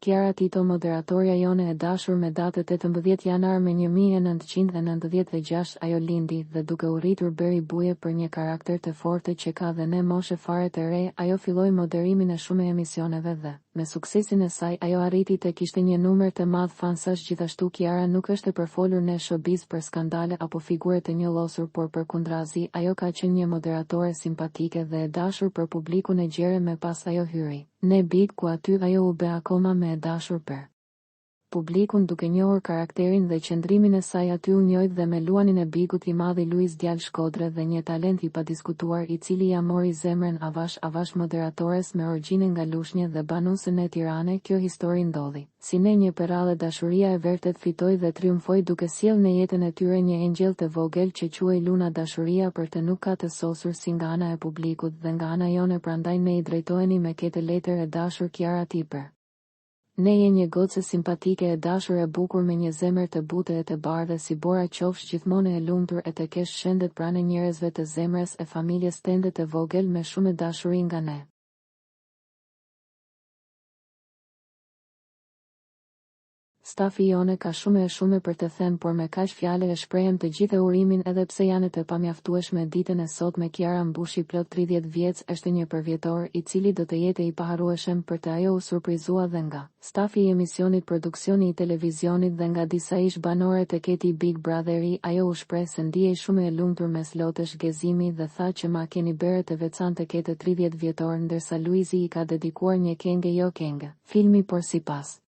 Kiara Tito moderatorja jone e dashur me date 18 janar me 1996 ajo lindi dhe duke u rritur beri buje për një karakter të forte që ka dhe ne moshe fare të re ajo filloi moderimin e shume emisioneve dhe me suksesin e saj ajo arriti te kishte një numer të madh fansash gjithashtu Kiara nuk është e përfolur ne showbiz për skandale apo figure të njollosur por përkundrazi ajo ka qenë një moderatore simpatike dhe e dashur për publikun e gjere me pas ajo hyri ne Big ku aty ajo u be akoma me e dashur per publikun duke njohur karakterin dhe qëndrimin e saj aty u njojt dhe me luanin e Bigut i madhi Luiz djalë Shkodre dhe një talent i padiskutuar i cili ja mori zemrën avash avash moderatores me orgjine nga Lushnje dhe banuse ne Tirane kjo histori ndodhi si ne një perralle dashuria e vertet fitoi dhe triumfoi duke sjellë ne jetën e tyre një engjell të vogel që quhej Luna dashuria për të nuk ka të sosur si nga ana e publikut dhe nga ana jone prandaj ne i drejtoheni me kete letër e dashur Kiara ti per Ne je një goce simpatike e dashur e bukur me një zemer të bute e të bardhe si bora qofsh gjithmone e lumtur e të kesh shendet prane njerezve të zemres e familjes tende të vogel me shume dashuri nga ne. Stafi jone ka shume e shume për të then por me kaq fjale e shprehem të gjithe urimin edhe pse jane të pamjaftueshme ditën e sotme Kiara mbushi plot 30 vjec eshte një përvjetor i cili do të jete i paharrueshem për të ajo u surprizua dhe nga stafi i emisionit produksioni i televizionit dhe nga disa ish banore të ketij Big Brotheri ajo u shpreh se ndihej shume e lumtur mes lotesh gezimi dhe tha që ma keni bere të vecante kete 30 vjetor ndërsa Luizi i ka dedikuar një kenge jo kenge filmi por sipas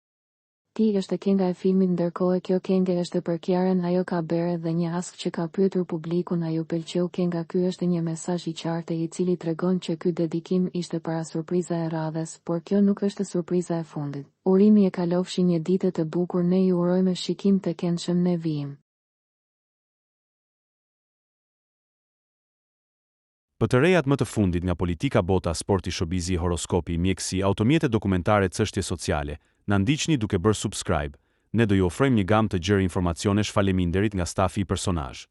tij është kenga e filmit ndërkohe kjo kenge është për Kiarën ajo ka bere dhe një ask që ka pyetur publikun a ju pelqeu kenga ky është një mesazh i qarte i cili tregon që ky dedikim ishte para surpriza e radhes por kjo nuk është surpriza e fundit urimi e kalofshi një dite të bukur ne ju urojme shikim të kendshem ne vijim. Për të rejat më të fundit nga politika bota sporti showbizi horoskopi mjekësi automjete dokumentare cështje sociale, na ndiqni duke bërë subscribe, ne do ju ofrojmë një gamë të gjerë informacionesh faleminderit nga stafi i Personazh.